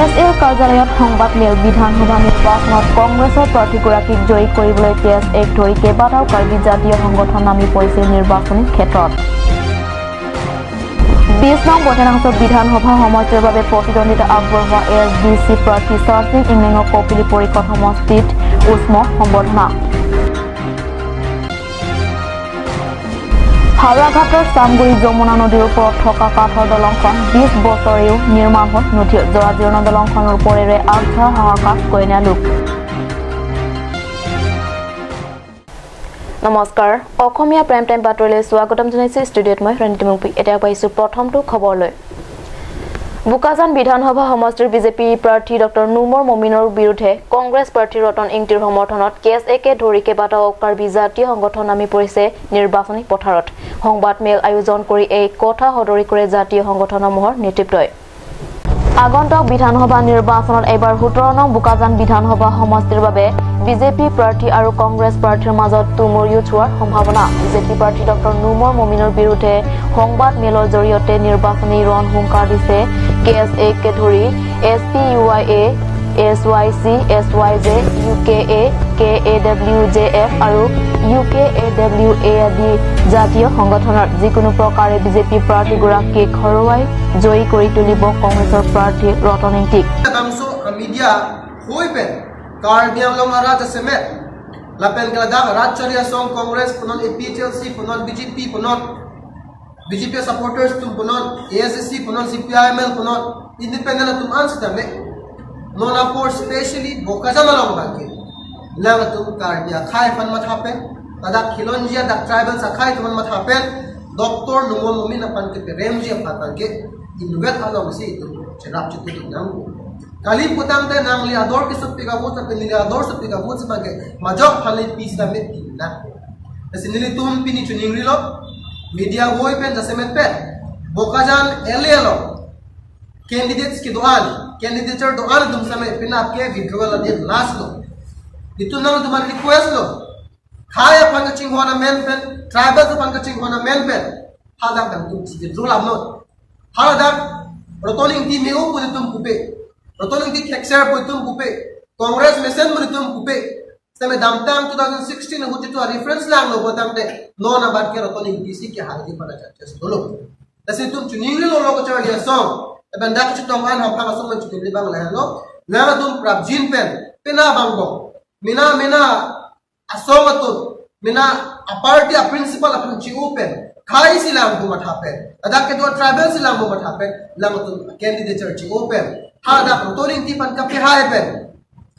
S এৰ কাৰ্যালয়ত সংবাদমেল। বিধানসভা নিৰ্বাচনত কংগ্ৰেছৰ প্ৰাৰ্থীগৰাকীক জয়ী কৰিবলৈ কে এছ এক ধৰি কেইবাটাও কাৰ্বি জাতীয় সংগঠন নামি পৰিছিল নিৰ্বাচনী ক্ষেত্ৰত। 20 নং বৈঠালাংছ বিধানসভা সমষ্টিৰ বাবে প্ৰতিদ্বন্দ্বিতা আগবঢ়োৱা এ এছ ডি চি প্ৰাৰ্থী চাৰচিং ইংলেঙক কপিলী পৰিষদ সমষ্টিত উষ্ম সম্বৰ্ধনা। হাওৰাঘাটৰ চামগুৰি যমুনা নদীৰ ওপৰত থকা কাঠৰ দলংখন 20 বছৰেও নিৰ্মাণ হৈ নুঠিল। জৰাজীৰ্ণ দলংখনৰ ওপৰেৰে আগধৰা হাহাকাৰ গইনা লোক। নমস্কাৰ, অসমীয়া প্ৰাইম টাইম বাতৰিলৈ স্বাগতম জনাইছো। ষ্টুডিঅ'ত মই ৰণীতি মুকী। এতিয়া পাইছো প্ৰথমটো খবৰলৈ। বোকাজান বিধানসভা সমষ্টিৰ বিজেপি প্ৰাৰ্থী ডক্টৰ নুমৰ মমিনৰ বিৰুদ্ধে কংগ্ৰেছ প্ৰাৰ্থী ৰতন ইংতিৰ সমৰ্থনত কে এছ একে ধৰি কেইবাটাও কাৰ্বি জাতীয় সংগঠন নামি পৰিছে নিৰ্বাচনী পথাৰত। সংবাদমেল আয়োজন কৰি এই কথা সদৰি কৰে জাতীয় সংগঠনসমূহৰ নেতৃত্বই। আগন্তুক বিধানসভা নিৰ্বাচনত এইবাৰ 17 নং বোকাজান বিধানসভা সমষ্টিৰ বাবে বিজেপি প্ৰাৰ্থী আৰু কংগ্ৰেছ প্ৰাৰ্থীৰ মাজত তুমুল যুঁজ হোৱাৰ সম্ভাৱনা। বিজেপি প্ৰাৰ্থী ডক্টৰ নুমৰ মমিনৰ বিৰুদ্ধে সংবাদ মেলৰ জৰিয়তে নিৰ্বাচনী ৰণ হুংকাৰ দিছে কে এছ একে ধৰি S P U I A, S Y C, S Y J, U K A, K A W J F আৰু U K A W A আদি জাতীয় সংগঠনৰ। যিকোনো প্ৰকাৰে বিজেপি প্ৰাৰ্থীগৰাকীক হৰুৱাই জয়ী কৰি তুলিব কংগ্ৰেছৰ প্ৰাৰ্থী Ratan ইংতিক। Media hoipen Karbi Anglong Raja Semet lapen kaladak Rajcharia Song Congress punon APHLC punon BJP punon BJP supporters tum punon ASSC punon CPIML punon independent tum an sitame nona por specially Bokajan along bangke nang tum Karbi khai fan mathapen tadak Khilonjia dak tribal sa khai tum mathapen Dr. Numon Momin apan ke Remji apan ke inwet along si tum cherap chitu nang kali putang te nang li ador ki sup piga but pe ni ador sup piga but sebagai majok phali pis da met na sinili tum pini chuning ri lo media goi pen jasemet pen Bokajan ele lo candidates ki doan candidature doan tum same pina apke withdrawal ade last lo itu nang tumar request lo khai apang ka ching hona men pen tribal apang ka ching hona men pen hadak dang tum withdrawal amno hadak rotoning ti meu pun tum kupe rotoning ti khekser pun tum kupe Congress mission pun tum kupe same damtang 2016 huti to reference lang lo botam te no na bat ke rotoning ti si ke haldi pada churches dolo tasi tum chuning lo lo ko char dia song eben dak chu tong an ha phang song chuning li bang la lo na tum prabjin pen pena bangbo mina mina asong atu mina a party a principal a chi open khai silang bu matha pen adak ke do tribal silang bu matha pen lang tum candidature chi open ha dak rotoning ti pan ka pe hai pen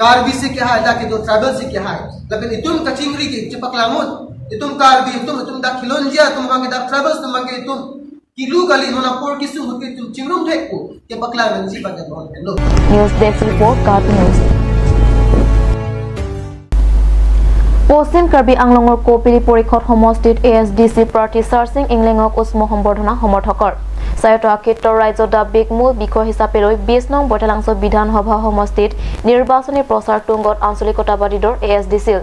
Karbi si ke hai dak ke do tribal si ke hai lapen itum ka chingri ke chipak langut itum Karbi itum itum dak Khilonjia tum bang dak tribals tum bang itum kilu kali nona por kisu hut ke tum chingrum thek ko ke pakla men ji ban non hello. News desk report, Karbi news. পশ্চিম কাৰ্বি আংলঙৰ কপিলী পৰিষদ সমষ্টিত এ S D C প্ৰাৰ্থী চাৰচিং ইংলেঙক উষ্ম সম্বৰ্ধনা সমৰ্থকৰ। স্বায়ত্তশাসিত ৰাজ্য দাবীক মূল বিষয় হিচাপে লৈ 20 নং বৈঠালাংছ বিধানসভা সমষ্টিত নিৰ্বাচনী প্ৰচাৰ তুংগত আঞ্চলিকতাবাদী দল এ এছ ডি চিৰ।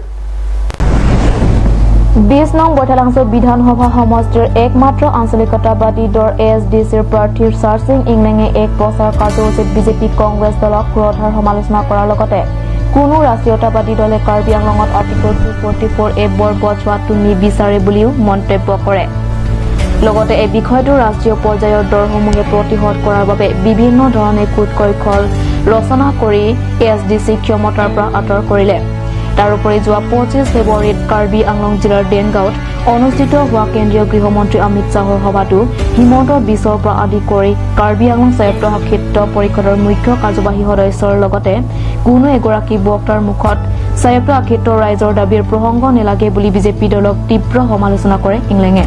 20 নং বৈঠালাংছ বিধানসভা সমষ্টিৰ একমাত্ৰ আঞ্চলিকতাবাদী দল এ এছ ডি চিৰ প্ৰাৰ্থী চাৰচিং ইংলেঙে এক প্ৰচাৰ কাৰ্যসূচীত বিজেপি কংগ্ৰেছ দলক ক্ষুৰধাৰ সমালোচনা কৰাৰ লগতে কোনো ৰাষ্ট্ৰীয়তাবাদী দলে কাৰ্বি আংলঙত আৰ্টিকল 244 এ বলবৎ হোৱাটো নিবিচাৰে বুলিও মন্তব্য কৰে। লগতে এই বিষয়টো ৰাষ্ট্ৰীয় পৰ্যায়ৰ দলসমূহে প্ৰতিহত কৰাৰ বাবে বিভিন্ন ধৰণে কূটকৌশল ৰচনা কৰি এ এছ ডি চিক ক্ষমতাৰ পৰা আঁতৰ কৰিলে। তাৰোপৰি যোৱা 25 ফেব্ৰুৱাৰীত কাৰ্বি আংলং জিলাৰ দেনগাঁৱত অনুষ্ঠিত হোৱা কেন্দ্ৰীয় গৃহমন্ত্ৰী অমিত শ্বাহৰ সভাতো হিমন্ত বিশ্বৰ পৰা আদি কৰি কাৰ্বি আংলং স্বায়ত্তশাসিত পৰিষদৰ মুখ্য কাৰ্যবাহী সদস্যৰ লগতে কোনো এগৰাকী বক্তাৰ মুখত স্বায়ত্তশাসিত ৰাইজৰ দাবীৰ প্ৰসংগ নেলাগে বুলি বিজেপি দলক তীব্ৰ সমালোচনা কৰে ইংলেঙে।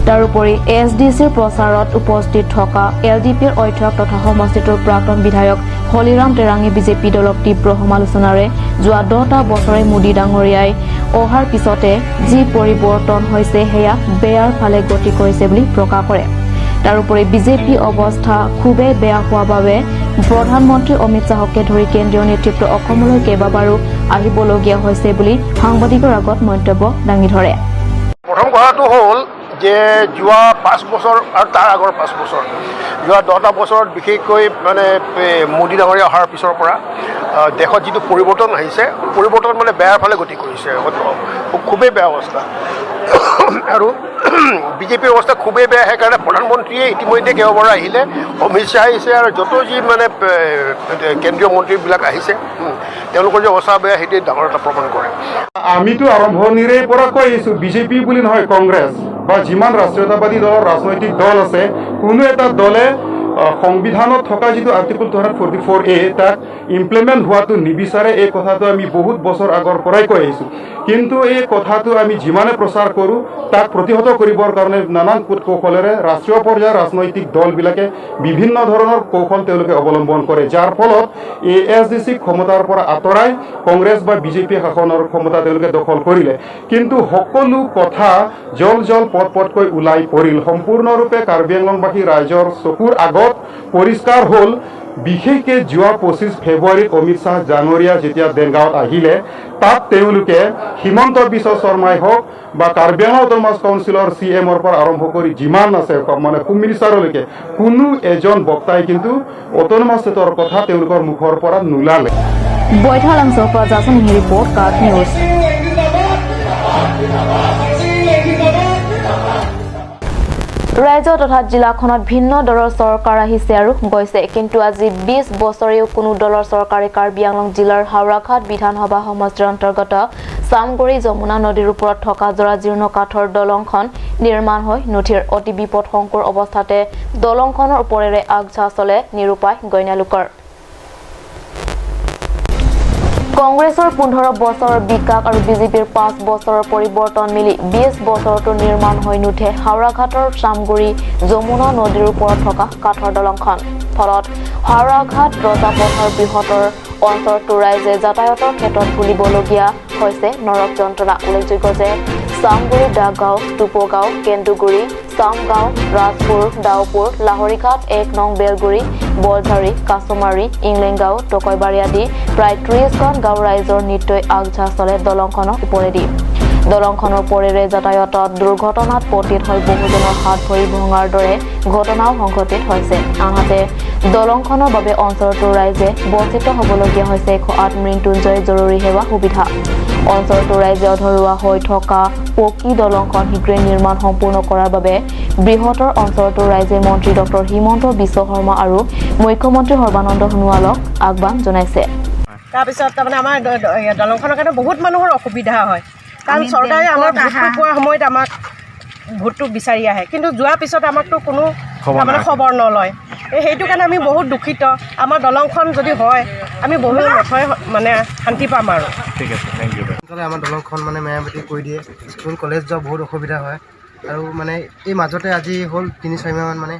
তাৰোপৰি এছ ডি চিৰ প্ৰচাৰত উপস্থিত থকা এল ডি পিৰ অধ্যক্ষ তথা সমষ্টিটোৰ প্ৰাক্তন বিধায়ক হলিৰাম টেৰাঙে বিজেপি দলক তীব্ৰ সমালোচনাৰে যোৱা 10টা বছৰে মোদী ডাঙৰীয়াই অহাৰ পিছতে যি পৰিৱৰ্তন হৈছে সেয়া বেয়াৰ ফালে গতি কৰিছে বুলি প্ৰকাশ কৰে। তাৰোপৰি বিজেপি অৱস্থা খুবেই বেয়া হোৱাৰ বাবে প্ৰধানমন্ত্ৰী অমিত শ্বাহকে ধৰি কেন্দ্ৰীয় নেতৃত্ব অসমলৈ কেইবাবাৰো আহিবলগীয়া হৈছে বুলি সাংবাদিকৰ আগত মন্তব্য দাঙি ধৰে। প্ৰথম কথাটো হ'ল যে যোৱা 5 বছৰ আৰু তাৰ আগৰ 5 বছৰ, যোৱা 10টা বছৰত বিশেষকৈ মানে মোদী ডাঙৰীয়া অহাৰ পিছৰ পৰা দেশত যিটো পৰিৱৰ্তন আহিছে, পৰিৱৰ্তন মানে বেয়াৰ ফালে গতি কৰিছে। খুবেই বেয়া অৱস্থা আৰু বিজেপিৰ অৱস্থা খুবেই বেয়া। সেইকাৰণে প্ৰধানমন্ত্ৰীয়ে ইতিমধ্যে কেইবাবাৰো আহিলে, অমিত শ্বাহ আহিছে আৰু য'ত যি মানে কেন্দ্ৰীয় মন্ত্ৰীবিলাক আহিছে, তেওঁলোকৰ যে অৱস্থা বেয়া, সেইটোৱে ডাঙৰ এটা প্ৰমাণ কৰে। আমিতো আৰম্ভণিৰে পৰা কৈ আহিছো, বিজেপি বুলি নহয়, কংগ্ৰেছ বা যিমান ৰাষ্ট্ৰীয়তাবাদী দলৰ ৰাজনৈতিক দল আছে, কোনো এটা দলে সংবিধানত থকা যিটো আৰ্টিকল 244A, তাক ইমপ্লিমেণ্ট হোৱাটো নিবিচাৰে। এই কথাটো আমি বহুত বছৰ আগৰ পৰাই কৈ আহিছোঁ। কিন্তু এই কথাটো আমি যিমানে প্ৰচাৰ কৰোঁ, তাক প্ৰতিহত কৰিবৰ কাৰণে নানান কূট কৌশলেৰে ৰাষ্ট্ৰীয় পৰ্যায়ৰ ৰাজনৈতিক দলবিলাকে বিভিন্ন ধৰণৰ কৌশল তেওঁলোকে অৱলম্বন কৰে, যাৰ ফলত এ এছ ডি চিক ক্ষমতাৰ পৰা আঁতৰাই কংগ্ৰেছ বা বিজেপি শাসনৰ ক্ষমতা তেওঁলোকে দখল কৰিলে। কিন্তু সকলো কথা জল জল পট পটকৈ ওলাই পৰিল। সম্পূৰ্ণৰূপে কাৰ্বি আংলংবাসী ৰাইজৰ চকুৰ আগত পৰিষ্কাৰ হ'ল। বিশেষকৈ যোৱা 25 ফেব্ৰুৱাৰীত অমিত শ্বাহ ডাঙৰীয়া যেতিয়া দেৰগাঁৱত আহিলে, তাত তেওঁলোকে হিমন্ত বিশ্ব শৰ্মাই হওক বা কাৰ্বি আংলং অট'নমাছ কাউন্সিলৰ চি এমৰ পৰা আৰম্ভ কৰি যিমান আছে, মানে হোম মিনিষ্টাৰলৈকে, কোনো এজন বক্তাই কিন্তু অট'নমাছ ষ্টেটৰ কথা তেওঁলোকৰ মুখৰ পৰা নোলালে। বৈঠালাংছ'ৰ পৰা জাচন ৰিপৰ্ট, কাৰ্ট নিউজ। ৰাজ্য তথা জিলাখনত ভিন্ন দলৰ চৰকাৰ আহিছে আৰু গৈছে, কিন্তু আজি 20 বছৰেও কোনো দলৰ চৰকাৰে কাৰ্বি আংলং জিলাৰ হাওৰাঘাট বিধানসভা সমষ্টিৰ অন্তৰ্গত চামগুৰি যমুনা নদীৰ ওপৰত থকা জৰাজীৰ্ণ কাঠৰ দলংখন নিৰ্মাণ হৈ নুঠিল। অতি বিপদসংকুল অৱস্থাতে দলংখনৰ ওপৰেৰে আগঝা চলে নিৰুপায় গঞা লোকৰ। কংগ্ৰেছৰ 15 বছৰৰ বিকাশ আৰু বিজেপিৰ 5 বছৰৰ পৰিৱৰ্তন মিলি 20 বছৰতো নিৰ্মাণ হৈ নুঠে হাওৰাঘাটৰ চামগুৰি যমুনা নদীৰ ওপৰত থকা কাঠৰ দলংখন। ফলত হাওৰাঘাট ৰজাপথাৰ বৃহত্তৰ অঞ্চলটোৰ ৰাইজে যাতায়াতৰ ক্ষেত্ৰত ভুগিবলগীয়া হৈছে নৰক যন্ত্ৰণা। উল্লেখযোগ্য যে চামগুৰি, দাগাঁও, টুপগাঁও, কেন্দুগুৰি, চামগাঁও, ৰাজপুৰ, দাওপুৰ, লাহৰীঘাট, 1 নং বেলগুৰি, বৰঝাৰী, কাছমাৰী, ইংলেংগাঁও, টকৈবাৰী আদি প্ৰায় 30খন গাঁও ৰাইজৰ নিত্যই আগঝা চলে দলংখনৰ ওপৰেদি। দলংখনৰ ওপৰেৰে যাতায়াতত দুৰ্ঘটনাত পতিত হৈ বহুজনৰ হাত ভৰি ভঙাৰ দৰে ঘটনাও সংঘটিত হৈছে। আনহাতে দলংখনৰ বাবে অঞ্চলটোৰ ৰাইজে বঞ্চিত হ'বলগীয়া হৈছে 108 মৃত্যুঞ্জয় জৰুৰী সেৱা সুবিধা। অঞ্চলটোৰ ৰাইজে আধৰুৱা হৈ থকা পকী দলংখন শীঘ্ৰে নিৰ্মাণ সম্পূৰ্ণ কৰাৰ বাবে বৃহত্তৰ অঞ্চলটোৰ ৰাইজে মন্ত্ৰী ডক্টৰ হিমন্ত বিশ্ব শৰ্মা আৰু মুখ্যমন্ত্ৰী সৰ্বানন্দ সোণোৱালক আহ্বান জনাইছে। তাৰপিছত তাৰমানে আমাৰ দলংখনৰ কাৰণে বহুত মানুহৰ অসুবিধা হয়, কাৰণ চৰকাৰে আমাৰ ভোটটো পোৱা সময়ত আমাক ভোটটো বিচাৰি আহে, কিন্তু যোৱাৰ পিছত আমাকতো কোনো তাৰমানে খবৰ নলয়। এই সেইটো কাৰণে আমি বহুত দুখিত। আমাৰ দলংখন যদি হয়, আমি বহুত নথৈ মানে শান্তি পাম আৰু। ঠিক আছে, thank U. সোনকালে আমাৰ দলংখন মানে মেৰামতি কৰি দিয়ে। স্কুল কলেজ যোৱা বহুত অসুবিধা হয় আৰু মানে এই মাজতে আজি হ'ল 3-4 মাহমান মানে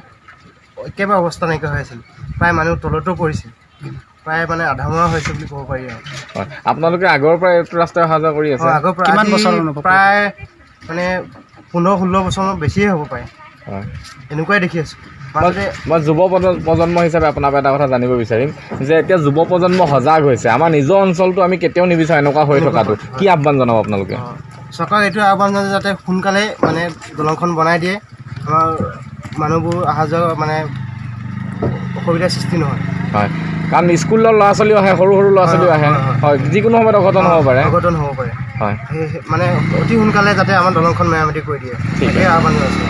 একেবাৰে অৱস্থা নাইকিয়া হৈ আছিল। প্ৰায় মানুহ তলতো পৰিছিল, প্ৰায় মানে আধা মৰা হৈছে বুলি ক'ব পাৰি আৰু। হয়, আপোনালোকে আগৰ পৰা এইটো ৰাস্তাই অহা যোৱা কৰি আছে? অঁ, আগৰ পৰা। কিমান আজি বছৰ অনুভৱ কৰিছে? প্ৰায় মানে 15-16 বছৰমান বেছিয়ে হ'ব পাৰে। এনেকুৱাই দেখি আছোঁ মাজতে। মই যুৱ প্ৰজন্ম হিচাপে আপোনাৰ পৰা এটা কথা জানিব বিচাৰিম যে এতিয়া যুৱ প্ৰজন্ম সজাগ হৈছে। আমাৰ নিজৰ অঞ্চলটো আমি কেতিয়াও নিবিচাৰোঁ এনেকুৱা হৈ থকাটো। কি আহ্বান জনাব আপোনালোকে? অঁ, চৰকাৰক এইটোৱে আহ্বান জনাওঁ যাতে সোনকালে মানে দলংখন বনাই দিয়ে, আমাৰ মানুহবোৰ অহা যোৱা মানে অসুবিধাৰ সৃষ্টি নহয়। হয়, কাৰণ স্কুলৰ ল'ৰা ছোৱালীও আহে, সৰু সৰু ল'ৰা ছোৱালীও আহে। হয়, যিকোনো সময়ত অঘটন হ'ব পাৰে। অঘটন হ'ব পাৰে। সেই মানে অতি সোনকালে যাতে আমাৰ দলংখন মেৰামতি কৰি দিয়ে, ঠিক তাকে আছে। আহ্বান জনাইছোঁ।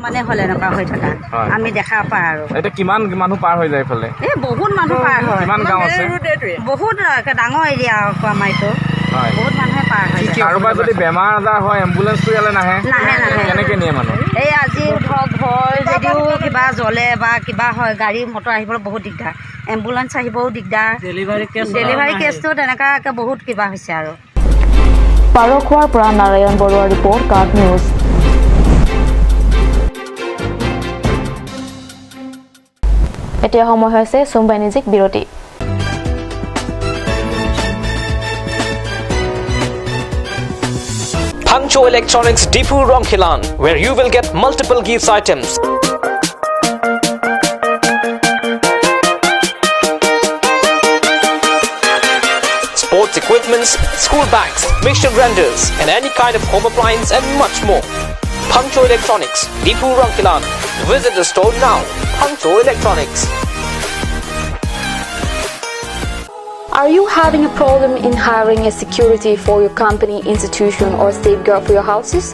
মানে হ'ল এনেকুৱা হৈ থকা। আমি দেখা পা আৰু। এতিয়া কিমান মানুহ পাৰ হৈ যায় এইফালে? এই বহুত মানুহ পাৰ হয়। কিমান গাঁও আছে? বহুত একে ডাঙৰ এৰিয়া আকৌ আমাৰ এইটো। বহুত মানুহে পাৰ হৈ যায়। কাৰোবাৰ যদি বেমাৰ আজাৰ হয়, এম্বুলেঞ্চটো ইয়ালৈ নাহে? নাহে, নাহে। কেনেকে নিয়ে মানুহ? এই আজি ধৰক ঘৰ যদিও কিবা জ্বলে বা কিবা হয়, গাড়ী মটৰ আহিবলৈ বহুত দিগদাৰ, এম্বুলেঞ্চ আহিবও দিগদাৰ, ডেলিভাৰী কেছটো তেনেকুৱা একে বহুত কিবা হৈছে আৰু। পাৰখোৱাৰ পৰা নাৰায়ণ বৰুৱাৰ ৰিপৰ্ট, কাৰ্ট নিউজ। এতিয়া সময় হৈছে চুম বাণিজ্যিক বিৰতি। Phangcho Electronics Diphu Rongkhilan, where you will get multiple gifts items. Sports equipments, school bags, mixture grinders, and any kind of home appliance and much more. Phangcho Electronics, Diphu Rongkhilan. Visit the store now. Phangcho Electronics. Are you having a problem in hiring a security for your company, institution or safeguard for your houses?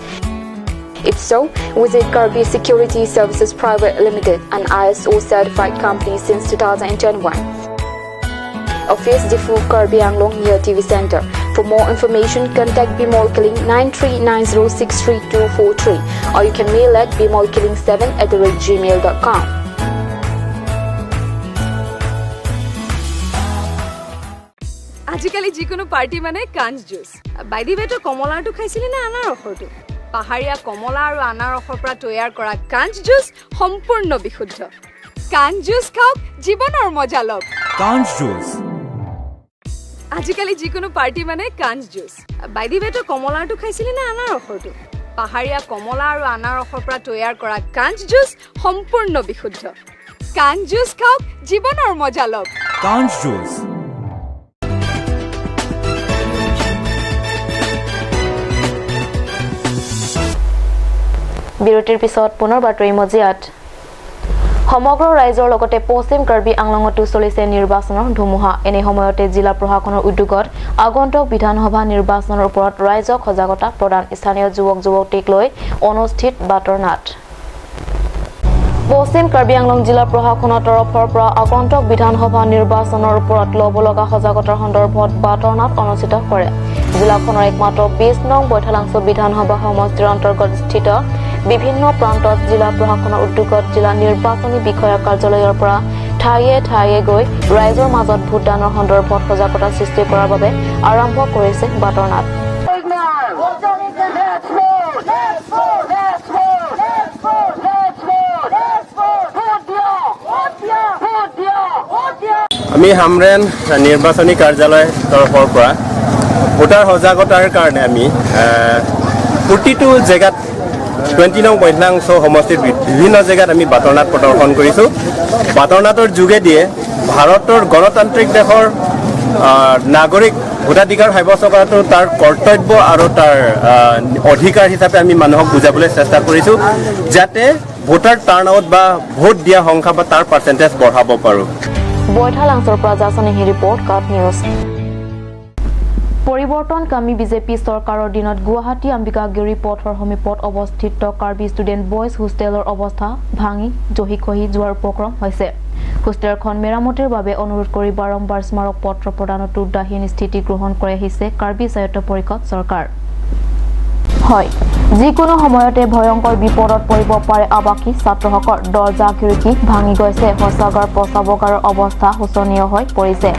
If so, visit Karbi Security Services Private Limited, an ISO certified company since 2021. Office Diphu Karbi Anglong near TV Center. For more information, contact Bimol Killing 9390632243 or you can mail at bimolkilling7@gmail.com. আজিকালি যিকোনো party মানে কাঞ্চ juice. By the ৱে, তই কমলাৰটো খাইছিলি নে আনাৰসৰটো? পাহাৰীয়া কমলা আৰু আনাৰসৰ পৰা তৈয়াৰ কৰা কাঞ্চ জুচ সম্পূৰ্ণ বিশুদ্ধ। কাঞ্চ জুচ খাওক, জীৱনৰ মজা লওক। কাঞ্চ জুচ। আজিকালি যিকোনো পাৰ্টি মানে কাঞ্চ জুচ। বাই the ৱে, তই কমলাৰটো খাইছিলি নে আনাৰসৰটো? পাহাৰীয়া কমলা আৰু আনাৰসৰ পৰা তৈয়াৰ কৰা কাঞ্চ জুচ সম্পূৰ্ণ বিশুদ্ধ। কাঞ্চ জুচ খাওক, জীৱনৰ মজা লওক। কাঞ্চ জুচ। বিৰতিৰ পিছত পুনৰ বাতৰি মজিয়াত। সমগ্ৰ ৰাজ্যৰ লগতে পশ্চিম কাৰ্বি আংলঙতো চলিছে নিৰ্বাচনৰ ধুমুহা। এনে সময়তে জিলা প্ৰশাসনৰ উদ্যোগত আগন্তুক বিধানসভা নিৰ্বাচনৰ ওপৰত ৰাইজক সজাগতা প্ৰদান, স্থানীয় যুৱক যুৱতীক লৈ অনুষ্ঠিত বাটৰ নাট। পশ্চিম কাৰ্বি আংলং জিলা প্ৰশাসনৰ তৰফৰ পৰা আগন্তুক বিধানসভা নিৰ্বাচনৰ ওপৰত ল'ব লগা সজাগতাৰ সন্দৰ্ভত বাটৰ নাট অনুষ্ঠিত কৰে। জিলাখনৰ একমাত্ৰ 20 নং বৈঠালাংছ বিধানসভা সমষ্টিৰ অন্তৰ্গত স্থিত বিভিন্ন প্ৰান্তত জিলা প্ৰশাসনৰ উদ্যোগত জিলা নিৰ্বাচনী বিষয়া কাৰ্যালয়ৰ পৰা ঠায়ে ঠায়ে গৈ ৰাইজৰ মাজত ভোটদানৰ সন্দৰ্ভত সজাগতা সৃষ্টি কৰাৰ বাবে আৰম্ভ কৰিছে বাটৰ নাট। আমি হামৰেন নিৰ্বাচনী কাৰ্যালয়ৰ তৰফৰ পৰা ভোটাৰ সজাগতাৰ কাৰণে আমি প্ৰতিটো জেগাত 20 নং বৈঠালাংছ সমষ্টিৰ বিভিন্ন জেগাত আমি বাটৰ নাট প্ৰদৰ্শন কৰিছোঁ। বাটৰ নাটৰ যোগেদিয়ে ভাৰতৰ গণতান্ত্ৰিক দেশৰ নাগৰিক ভোটাধিকাৰ সাব্যস্ত কৰাটো তাৰ কৰ্তব্য আৰু তাৰ অধিকাৰ হিচাপে আমি মানুহক বুজাবলৈ চেষ্টা কৰিছোঁ, যাতে ভোটাৰ টাৰ্ণ আউট বা ভোট দিয়া সংখ্যা বা তাৰ পাৰ্চেণ্টেজ বঢ়াব পাৰোঁ। বৈঠালাংছৰ পৰা জাচনিহি ৰিপৰ্ট, কাট নিউজ। পৰিৱৰ্তনকামী বিজেপি চৰকাৰৰ দিনত গুৱাহাটী অম্বিকাগিৰি পথৰ সমীপত অৱস্থিত কাৰ্বি ষ্টুডেণ্ট বয়জ হোষ্টেলৰ অৱস্থা ভাঙি জহি খহি যোৱাৰ উপক্ৰম হৈছে। হোষ্টেলখন মেৰামতিৰ বাবে অনুৰোধ কৰি বাৰম্বাৰ স্মাৰক পত্ৰ প্ৰদানতো উদাসীন স্থিতি গ্ৰহণ কৰি আহিছে কাৰ্বি স্বায়ত্ত পৰিষদ চৰকাৰ। হয়, যিকোনো সময়তে ভয়ংকৰ বিপদত পৰিব পাৰে আৱাসী ছাত্ৰসকল। দৰ্জা খিৰিকী ভাঙি গৈছে, শৌচাগাৰ প্ৰস্ৰাৱগাৰৰ অৱস্থা শোচনীয় হৈ পৰিছে।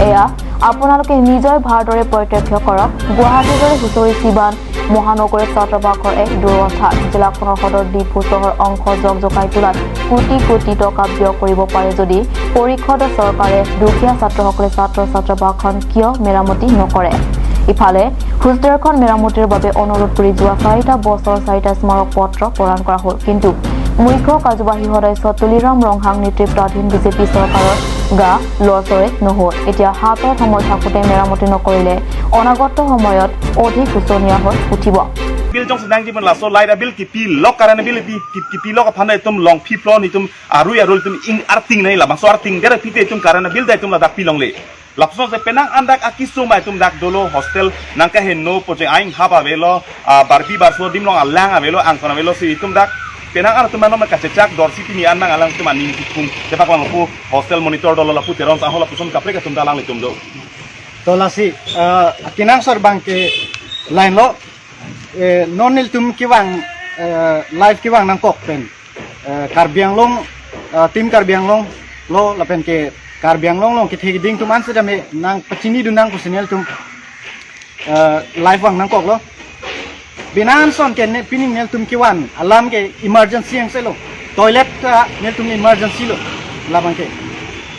এয়া আপোনালোকে নিজৰ ভাৰদৰে প্ৰত্যক্ষ কৰক। গুৱাহাটীৰ দৰে হুঁচৰি চিবান মহানগৰীত ছাত্ৰাবাসৰ এক দুৰৱস্থা। জিলাখনৰ সদৰ ডিফু চহৰ অংশ জকজকাই তোলাত কোটি কোটি টকা ব্যয় কৰিব পাৰে যদি পৰিষদ চৰকাৰে দুখীয়া ছাত্ৰসকলে ছাত্ৰ ছাত্ৰাবাসখন কিয় মেৰামতি নকৰে? ইফালে হোষ্টেলখন মেৰামতিৰ বাবে অনুৰোধ কৰি যোৱা 4টা বছৰ 4টা স্মাৰক পত্ৰ প্ৰদান কৰা হ'ল, কিন্তু মুখ্য কাৰ্যবাহী সদস্য তুলিৰাম ৰংহাং নেতৃত্বাধীন বিজেপি চৰকাৰৰ গা লৰচৰে নহ'ল। এতিয়া হাতত সময় থাকোঁতে মেৰামতি নকৰিলে অনাগত সময়ত অধিক শোচনীয় হৈ উঠিব। Bil jong senang jimen laso light a bil ki pi lok karana bil pi ki pi lok phana tum long phi plo ni tum arui arul tum ing arting nei la so arting der pi te tum karana bil dai tum la dak pi long le lapso se penang andak akisum ai tum dak dolo hostel nangka hen no project aing haba velo barbi barso dim long alang avelo angkona velo si tum dak penang ar tum manom ka chechak dor city ni anang alang tum aning kum tepak lang pu hostel monitor dolo la pu teron sa hola pusom kapre ka tum dalang le tum do to lasi kinang sor bang ke line lo nonil tum kiwang live kiwang nang kok pen karbiang long tim karbiang long lo lapen ke karbiang long long ke thegi ding tum anse dame nang pachini du nang kusinel tum live wang nang kok lo binan son ke ne pining nel tum kiwan alam ke emergency ang selo toilet nel tum emergency lo labang ke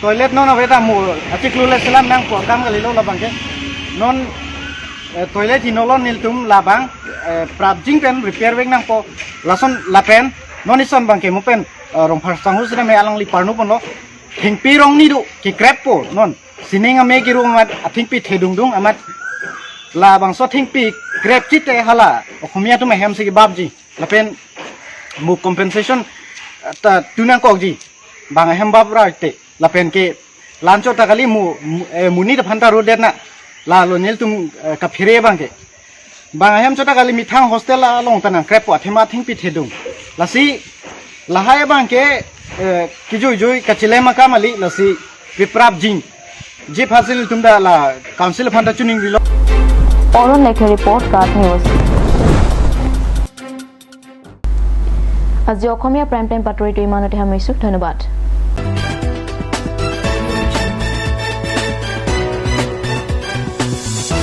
toilet non aveta mu atiklu le selam nang ko kam gali lo labang ke non toilet hinolon nil tum labang prabjing pen repair weng nang po lason lapen non ison bang ke mupen rong phar sang hus me alang li parnu pon lo thingpi rong ni du ke grab po non sining ame ki ru amat thingpi thedung dung amat la bang so thingpi grab chite hala okhomia tu me hem se ki babji Lapen mu compensation ta tunang kok ji bang hem bab ra te lapen ke lancho takali mu muni da phanta ro det na la lo nil tum ka phire bang ke bang hem chota kali mithang hostel la long tanang krep wa thema thing pi thedung lasi lahai bang ke kijoi joi kachile ma kamali lasi piprap jing ji phasil tumda la council phanta chuning rilo. Arun লেখে report, কাট news. আজি অসমীয়া prime time বাতৰিটো ইমানতে সামৰিছোঁ। ধন্যবাদ।